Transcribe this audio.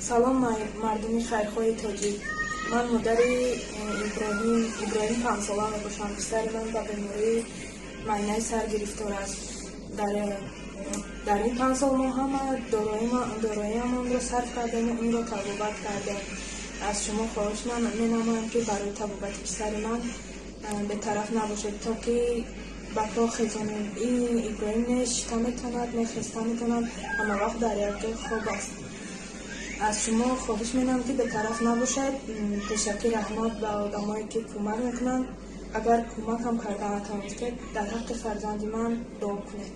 Салом, мардуми хайрхоҳи тоҷик. Ман модари Иброҳим, Иброҳим 5-сола мебошам. Писари ман ба бемории майнаи сар гирифтор аст. Дар ин 5 сол мо ҳама дороиамонро сарф кардему инро табобат кардем. Аз шумо хоҳиш менамоям, ки барои табобати писари ман бетараф набошед, то ки ба по хезонем. Ин Иброҳим не шита метавонад, не хеста метавонад, ҳамавақт дар як ҷой хоб аст. Аз шумо хоҳиш менамоям, ки бетараф набошед. Пешакӣ раҳмат ба одамое, ки кӯмак мекунанд. Агар кӯмак ҳам карда натавонистед, дар ҳаққи фарзанди ман дуо кунед.